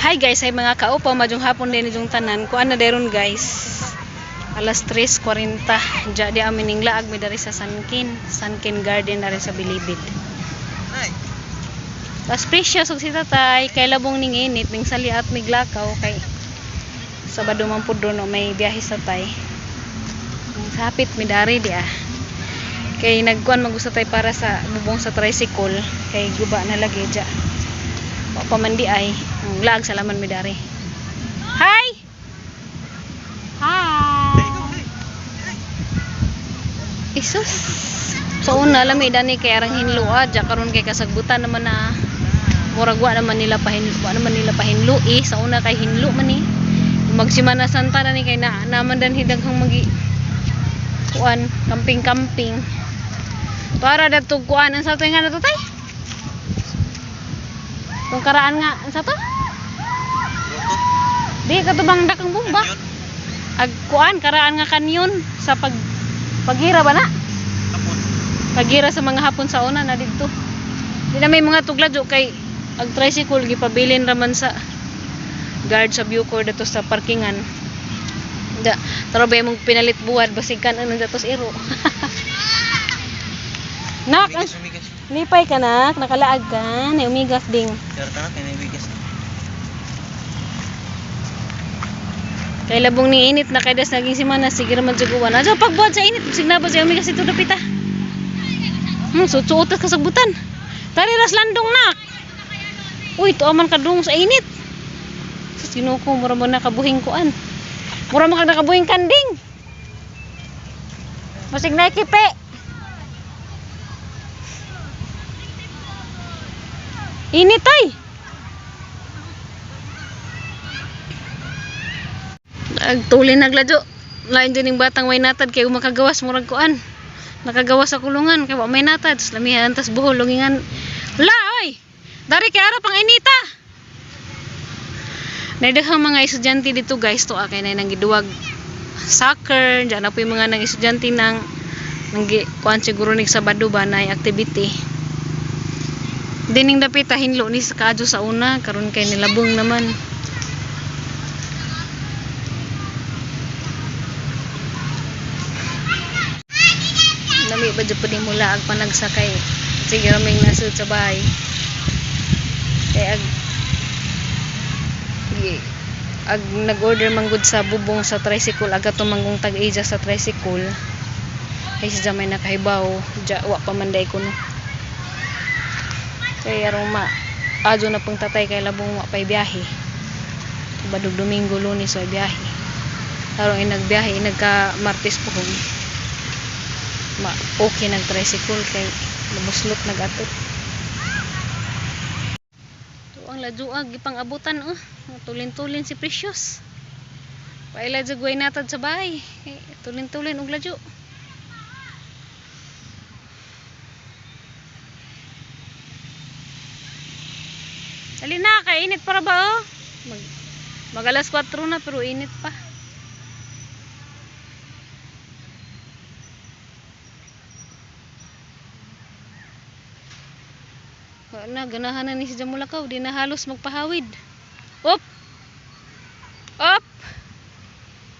Hi guys, ay mga kaupa, madyong hapon din yung tanan. Kuan na deron guys. Alas 3:40. Diya di amin ning laag mi dari sa Sankin, Sankin Garden dari sa Bilibid. Tas precious og si tatay kay labong ning init ning sali at miglakaw kay Sabado man pud no may biyahe sa tay. Ang hapit mi dari di ah. Kay nagkuan man gusto tay para sa bubong sa tricycle kay guba na lagi diya. Wa pa man di ay. Ang laag sa laman mi dari. Hi! Hi! Isus. Sa una lami dani kay arang hinlua diya karon kay kasagbutan naman na murag wa naman nila pahin wa naman nila pahinlo eh. Sa una kay hinlo man eh. Magsimana Santa na ni kay na naman dan hidaghang magi kuan camping-camping. Para dadto kuan ang sa to nga na to tay. Kung karaan nga ang sa to? Di kato bang dakang bomba? Ag kuan karaan nga kanyon sa pagira ba na? Pagira sa mga hapon sa una na didto. Di na may mga tugladyo kay ag tricycle gipabilin raman sa guard sa Bucor dato sa parkingan. Da, taro ba imong pinalit buwad basig kan ano datos iro. Nak, Umigas, umigas. lipay ka nak, nakalaag ka, na umigas ding. Sir, tanak, kaya umigas. Kay labong ni init na kay das naging simana sige ra man jaguan. Adyo pagbuhat sa init, sig na ba siya umigas ito dapita. Sutsuotas kasagbutan. Tari ras landong nak. Uy, tuwa man kadung sa init. Sus, Ginoo ko, mura mo nakabuhing kuan. Mura mo kag nakabuhing kanding. Masig na ikipe. Init ay. Nagtuli nagladyo. Lain din yung batang may natad kay makagawas murag kuan. Nakagawas sa kulungan kay wa may natad. Tas lamihan tas buhol lungingan. La oy. Dari kay ara pang inita. Naidaghang mga estudyante dito guys to kay na nang giduwag soccer, diyan na po yung mga nang estudyante nang nanggi kuan siguro nig Sabado ba na activity. Dining dapita hinlo ni sa kaadyo sa una karon kay nilabong naman. Lami ba jud pud mula ag panagsakay. Sige raming nasud sa bahay. Kay ag ag nag-order man gud sa bubong sa tricycle aga tumanggong tag-ija sa tricycle. Kay siya may nakahibaw, ja wa pa man day kuno. Kay arong ma adyo na pong tatay kay labong wa pay biyahe. Badog Domingo, Lunes way biyahe. Arong inagbiyahe inagka Martes pohon. Ma okay nag tricycle kay mabuslot nag-ato. To ang lajuag gipang-abutan oh. Tulin-tulin si Precious. Paila jud way natad sa bahay. Kay tulin-tulin og ladyo. Dali na, kay init para ba oh? Mag alas 4 na pero init pa. Wala na, ganahan na ni si Jamulakaw. Di na halos magpahawid. Op! Op!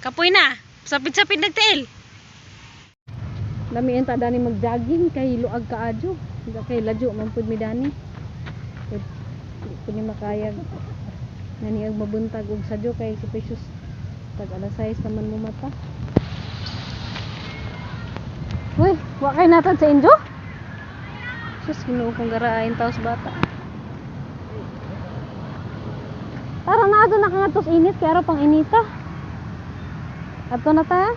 Kapoy na! Sapid-sapid nagtail! Dami ang tadani mag-jogging kay luag kaadyo. Kay ladyo, mampud mi dani. Di po ni makayag. Naniag mabuntag og sadyo kay si Precious tag alas 6 naman mo mata. Uy, wa kay natad sa inyo? Sus, Ginoo kong garaayin taos bata. Tara na adto na kangadtos init kay araw pang inita. Adto na ta.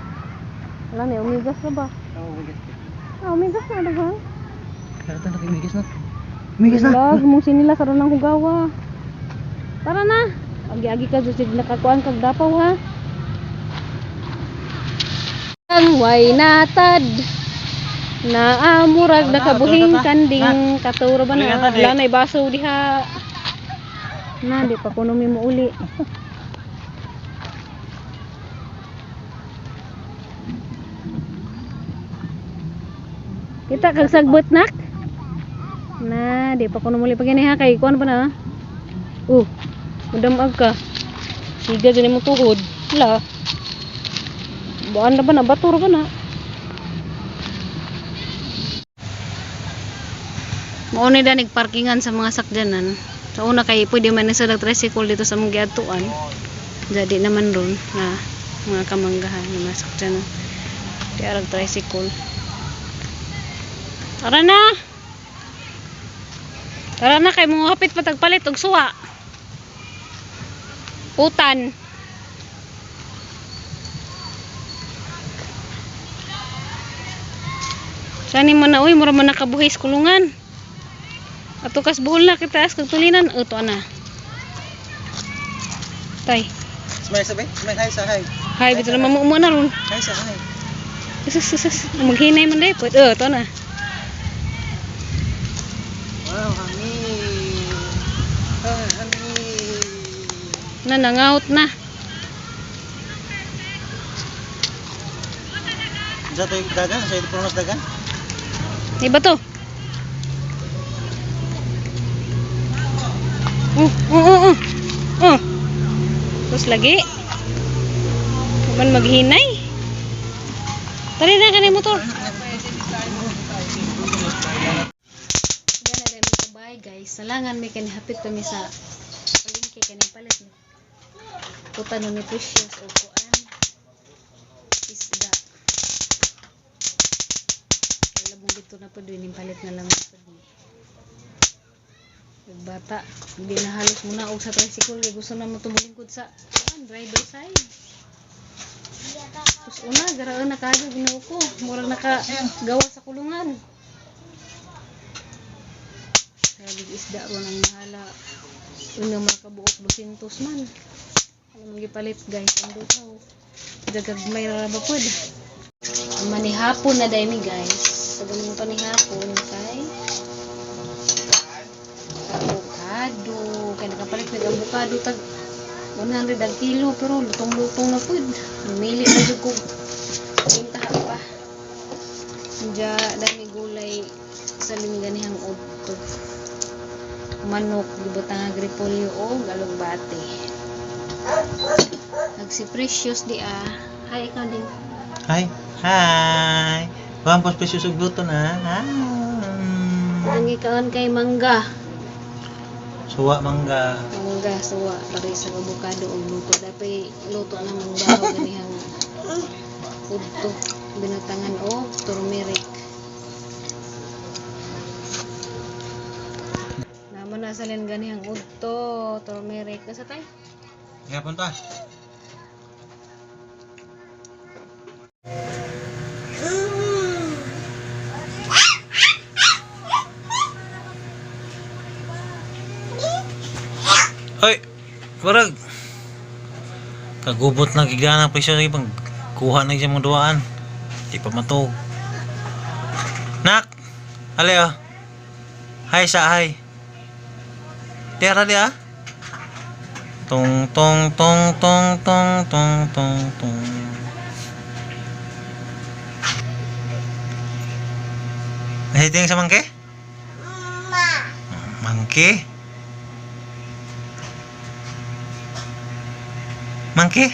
Wala na, umigas na ba? Oo, umigas. Ah, umigas na daghan. Sir, tanak, umigas na. Umigas na. Lag, mong sinila karon ng hugawa. Tara na. Agi-agi ka jud, nakakuan kag dapaw ha. Ang way natad. Naamurag nakabuhing kanding katuro ba na? Wala na'y baso diha. Na, di pa kuno mi muuli. Kita kag sagbot, nak. Na, di pa kuno muli pag ha kay kuan pa na. Oh, mudamag ka. Siga dyan mo tuhod. Wala. Buan na ba na? Batur ba na? Mao ni danig parkingan sa mga sakyanan. Sa una kay pwede man na sa tricycle dito sa mga giadtuan. Jadi naman ron na mga kamanggahan ng mga sakyanan. Di arag tricycle. Tara na! Tara na kay mga hapit patagpalit og suwa. Utan. Sani mo na uy, mura man nakabuhis kulungan. Ato kas buhol na kita as kag tulinan uto na. Tay. Smile sabi? Smile, hi sa hi. Hay bitaw naman mo na ron. Hi sa hi. Sus sus sus. Maghinay man day po. Oh, to na. Wow, hangin. Ah, hangin. Na nangawt na. Sa ito dagan? Sa ito punos dagan? Iba to. Oh. Oh. Terus lagi. Man maghinay. Tari na kani motor. Gana dai mi bye guys. Salangan may kani hapit kami sa palengke kani palit ni. Puta no ni Precious o kuan. Isda. Wala mong dito na po din palit na lang po ni. Nagbata, hindi na halos muna og sa tricycle kay gusto na mo tumulingkod sa kuan, driver side. Tapos una, garaan na kayo, ginoo ko. Murag naka gawa sa kulungan. Grabe isda ron ang mahala. Una mga kabuok 200 man. Alam mo gipalit guys, ang duhaw. Dagag may raba pod. Manihapon na daymi guys. Sa ganun panihapon kay avocado. Kay nakapalit nag avocado tag 100 ang kilo pero lutong-lutong na pod. Namili na jud ko pintaha pa. Diya dami gulay sa lingganihang udto. Manok, gibutang agripolyo o alugbate. Nagsi Precious di ah. Hi, ikaw din. Hi. Hi. Kuhan po precious og luto na. Hi. Ang ikaon kay mangga. Suwa mangga. Mangga suwa pare sa avocado og luto. Dapay luto na mangga o ganihang udto. Binatangan og turmeric. Namo na salin ganihang udto, turmeric. Asa tay? Nga punta. Hoy, barag. Kagubot na gigana presyo sa pang kuha na siya mga duaan. Di pa matug. Nak! Ale oh. Hi sa hi. Tera di ah. Tong tong tong tong tong tong tong tong. Ay, tingin sa mangke? Mangke? Mangke?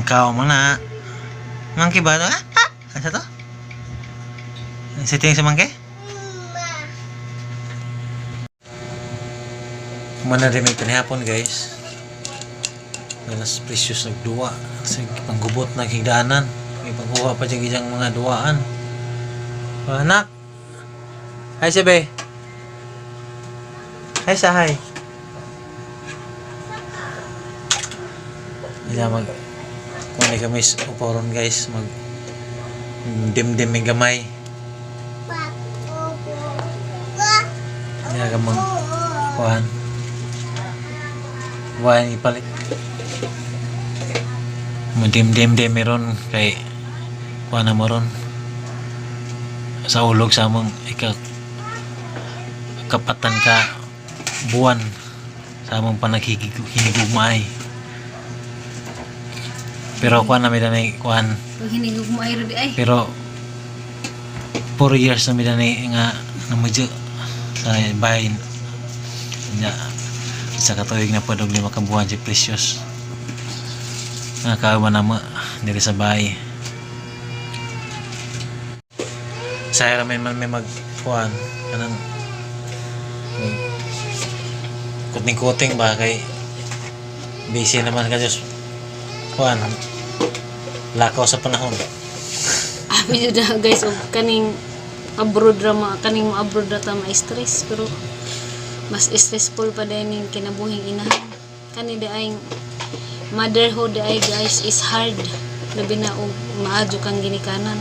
Kau mo na. Mangke ba ito? Ah, ah! Asa to? Sa tingin sa mangke? Mana rin may panihapon guys. Ganas precious nagduwa. Kasi panggubot na higdaanan. May pangkuha pa dyan gijang mga duwaan. Anak! Hi sabi! Hi sa hi! Ila mag kung kami sa uporon guys mag dimdim may gamay. Ila ka mag kuhan. Wine ipalit. Mudim-dim-dim meron kay kuha na mo ron sa ulog sa among ika kapatan ka buwan sa among panaghinigugmaay. Pero kuha na mi danay kuan Pag hinigog mo ay di ay. pero 4 years na mi danay nga namudyo sa bahay nya sa katuig na pod og 5 ka buwan si Precious nga kauban na mo diri sa bahay. Saya ra may man may magkuan kanang may kuting-kuting ba kay busy naman ka Diyos kuan lakaw sa panahon. Abi jud na guys og kaning abroad ra ma kaning mo abroad ra ta ma-stress pero mas stressful pa din ning kinabuhing inahan. Kani di ay motherhood di ay guys is hard labi na og maadyo kang ginikanan.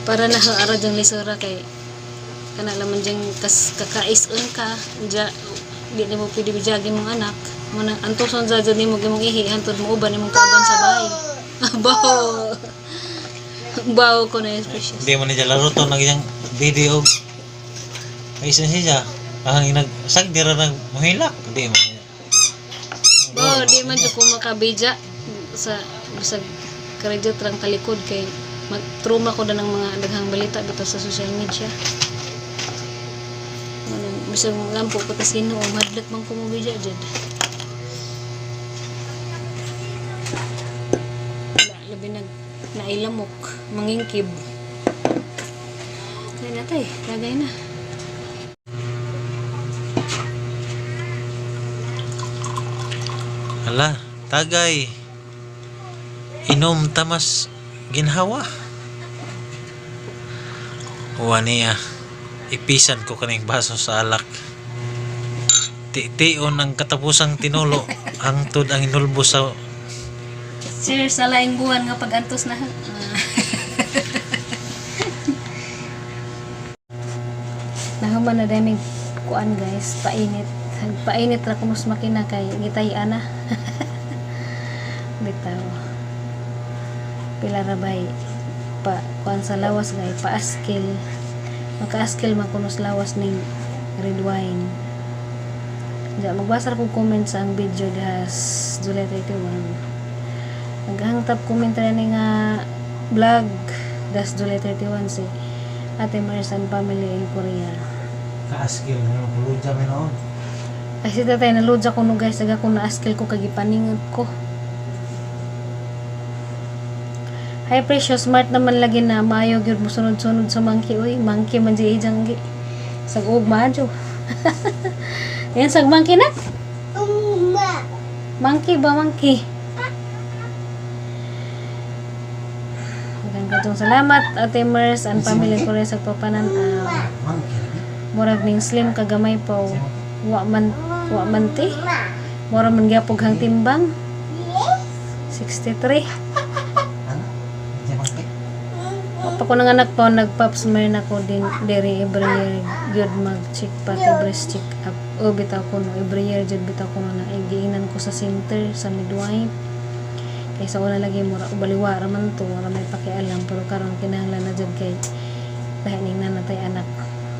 Para na ara jang lisura kay kana laman jang kas kakais-on ka ja di nimo pwede bijagin mong anak mo na antuson sa jud nimo gimong ihi hantod mo uban imong kauban sa bahay. Baho. Baho ko na yung Precious. Hindi mo niya laro to nag iyang video. May isa siya. Ang nag sagdira nag muhilak. Hindi mo niya. Baho, di man jud ko makabija sa bisag kredit lang talikod kay mag trauma ko na ng mga daghang balita bitaw sa social media. Ano, bisag lampo ko tas Ginoo, madlak man ko mo bija jud. Wala, labi nag nailamok, mangingkib. Kaya na tay, lagay na. Hala, tagay. Inom tamas ginhawa. Uwa niya. Ipisan ko kaning baso sa alak. Ti-tion ang katapusang tinulo. Hangtod ang inulbo sa Cheers sa laing buwan nga pag-antos na. Nahuman na daming kuan guys, painit. Painit ra kunos makina kay ngitay ana. Bitaw. Pila ra bay pa kuan sa lawas gay paaskil. Makaaskil man kunos lawas ning red wine. Ja, magbasa ra kog comment sa ang video dihas July 31. Naghangtap comment ra ni nga vlog das July 31 si Ate Mars and family in Korea. Kaaskil nga kuludya mi noon. Ay si tatay naludya ko no guys, aga ko naaskil ko kay gipaningot ko. Hi Precious, smart naman lagi na maayo gyud mo sunod-sunod sa monkey uy, monkey man di ijang gi. Sag og maayo. Yan sag monkey na? Monkey ba monkey? Magang katong salamat Ate Mers and family ko rin sa papanan-aw. Murag ning slim kagamay po. Wa man ti. Mura man gyapog hang timbang. 63. Wa pa ko nanganak pa nagpap smear na ko din diri every year gyud mag check pati breast check up. O bitaw ko no every year jud bitaw ko no na giingnan ko sa center sa midwife. Kay sa una lagi mura baliwa ra man to, wala may pakialam pero karon kinahanglan na jud kay lahi ning nanatay anak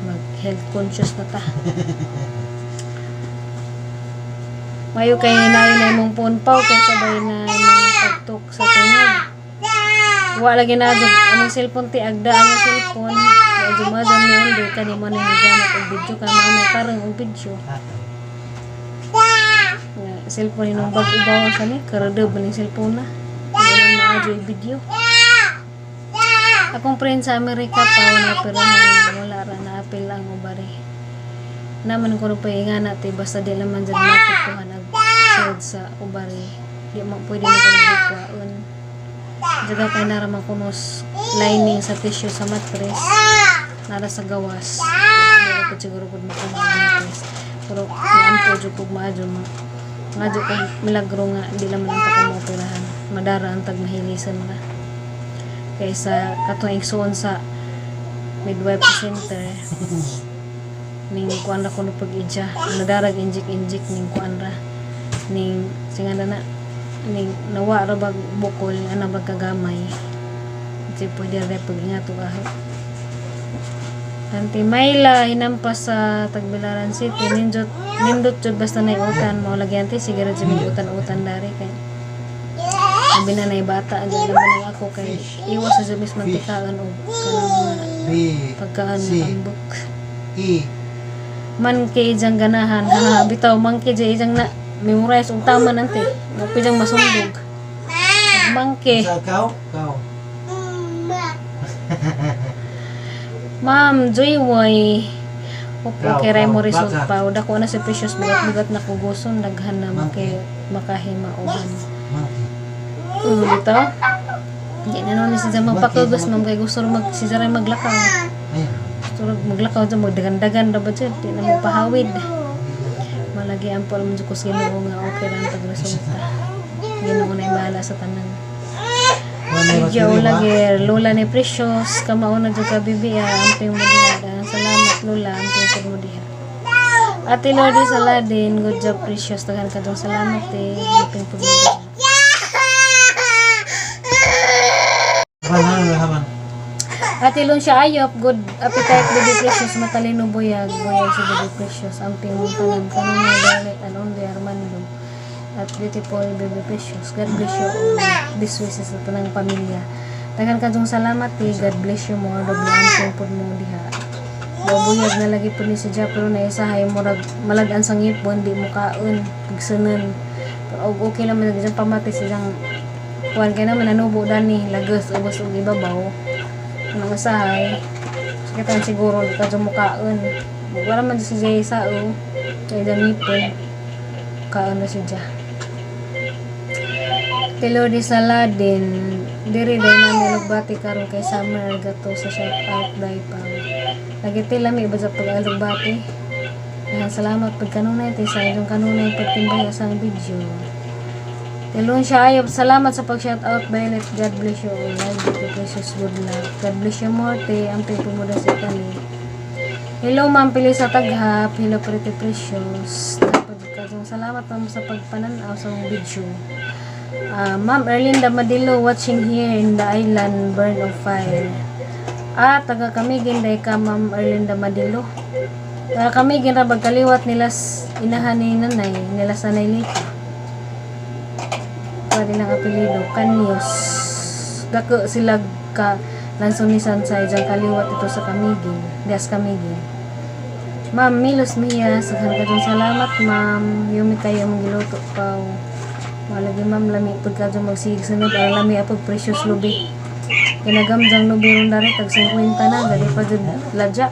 mag health conscious na ta. Mayo kay hinayo na imong phone paw kay sabay na imong pagtuk sa tingog. Wa lagi na adto among cellphone ti agda ang cellphone. Wa madam ni undo kani mo na gamit og video ka mamay tarong og video. Nga cellphone ni nung bag-o bawa sa ni karada ba ning cellphone na. Hindi man maadyo i-video. Akong friend sa Amerika pa wala pero wala ra na apil ang ubari. Naman ko pa ingana ti basta di naman jud maapektuhan ag side sa ubari. Di mo pwede mo kuno. Jaga kay nara man kunos lining sa tissue sa mattress. Nara sa gawas. Di ko siguro pud makuha ang mattress. Pero niampo jud kog maadyo ma. Ngadyo kog milagro nga di naman ang taka maoperahan. Madara ang tag mahilisan ra. Kaysa katong igsuon sa midwife center. Ning kuan ra kuno pag ija. Nadarag injik-injik ning kuan ra. Ning singana na ning nawa ra bag bukol ana bag kagamay. Kasi pwede ra pag ingat og aho. Auntie Myla hinampas sa Tagbilaran City, nindot nindot jud basta nay utan mao lagi, ante. Sige ra jud utan-utan dari kay sabi na nay bata dyan naman ang ako kay iwas sa jud mis mantikaan og kanang mga B pagkaan C ambok. E. Monkey ijang ganahan ha, bitaw monkey jay ijang na memorize og tama nante mo pijang masundog monkey. Sa cow? Cow. Ma'am Joy Woy. Opo, Ikaw, kay Ray ikaw, mo result baka. pa. Dako na si Precious, bugat-bugat na kuguson daghan na Monkey. makahimauhan. Monkey. Dito. Hindi na noon si Zama magpakugos, ma'am, kay gusto rin mag si Zara maglakaw. Ayun. Gusto rin maglakaw dyan, magdagan-dagan ra ba dyan? Di na magpahawid. Malagi ang pala mo ko sa Ginoo nga okay lang pag-resulta. Ginoo na bahala sa tanan. One Medyo lagi Lola ni Precious, kamao na jud ka, bibi ah, amping mo diha. Salamat, Lola, amping pud mo diha. Ate Lordy Saladin, good job, Precious. Daghan ka dong salamat eh. Amping pud mo diha. Haban, haban, haban. Ate Luncia Ayop, good appetite, baby Precious, matalino, buyag, buyag si baby Precious. Amping mo tanan kanunay Violet and Only Armando. At beautiful baby Precious. God bless you all. Best wishes sa tanang pamilya. Daghan ka dong salamat eh. God bless you more. Doble amping pud mo diha. Bubuyag na lagi po ni si Ja, pero naisahay murag malagan sa ngipon, di mo kaon pagsunan. Pero og okay lang man dyan pamati silang kuan kay naman nanubo dani lagas ubos og ibabaw. Ang usahay sakitan siguro di ka dyan mukaon. Wala man si Jay sa o kay dyan ngipon kaon na si Ja. Tilo di Saladin, diri day nami alugbati karon kay summer gato sa shout out day pa. Lagi tila mi iba sa pag-alugbati. Ayan, salamat pag kanunay tay sa inyong kanunay pagtimbay sa video. Tilon siya ayop, salamat sa pag shout out, Violet. God bless you all. Love you, precious, good luck. God bless you more te. Ang people mo sa Italy. Hello, Ma'am Pili sa Taghap. Hello, Pretty Precious. Tapos salamat, ma'am, sa pagpananaw sa mong video. Ah, Ma'am Erlinda Madilo, watching here in the island Burn of Fire. Ah, taga Camiguin day ka, Ma'am Erlinda Madilo. Taga Camiguin ra kaliwat nila inahan ni nanay nila sa Nailita. Pwede lang apelyido, Kanyos. Dako sila ka lansunisan sa ijang kaliwat ito sa Camiguin, Dias Camiguin. Ma'am Milos Mia, saghan ka dyan salamat, ma'am. Yumi kayo mong giluto pa. Malagi, ma'am, lami pud ka dyan magsigig sunod. Ang lami apog Precious lubi. Kinagamjang lubi ron dari tag 50 na, gali pa jud ladya.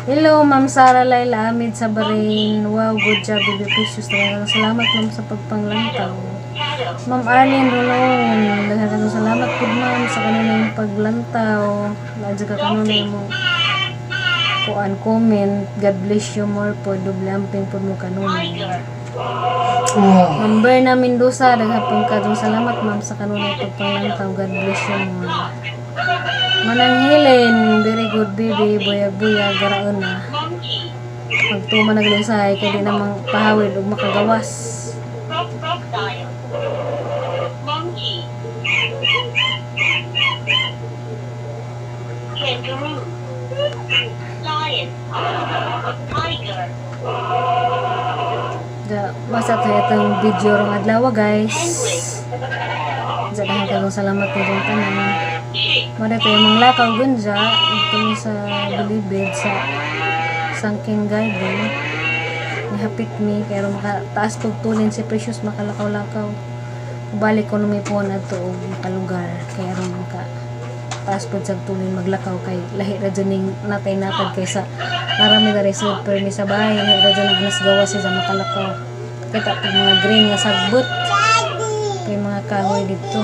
Hello, Ma'am Sara Laila Amid sa Bahrain. Wow, good job, baby Precious. Daghang salamat, ma'am, sa pagpanglantaw. Ma'am Arlene Rolon, daghang salamat pud, ma'am, sa kanunay paglantaw. Ladya ka kanunay mo kuan comment. God bless you more po. Doble amping po mo kanunay. Ma'am Berna Mendoza, daghang kadong salamat, ma'am, sa kanunay pagpanglantaw. God bless you more. Manang Helen, very good baby, buyag-buyag, garaon na. Magtuma naglisay, kay di namang pahawid ug makagawas. Crocodile. Monkey. Kangaroo. Lion. Tiger. Da, basta to itong video rong adlaw, guys. Sa dahil kagong salamat ni tanan. Sheep. Mo to yung mga lakaw gunja ito sa Bilibid sa Sangking Garden. Nihapit mi kaya maka taas pug tulin si Precious makalakaw-lakaw. Balik ko numi po na to og makalugar kaya ron maka taas pud sa tulin maglakaw kay lahi ra jud ning natay natad kaysa marami na resort permi sa bahay. Lahi ra jud ang anas gawas siya makalakaw. Kita pag mga green nga sagbot kay mga kahoy dito.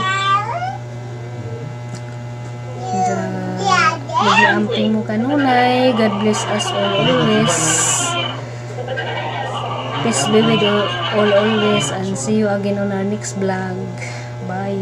Bigla mo kanunay. God bless us all always. Peace be with you all always and see you again on our next vlog. Bye.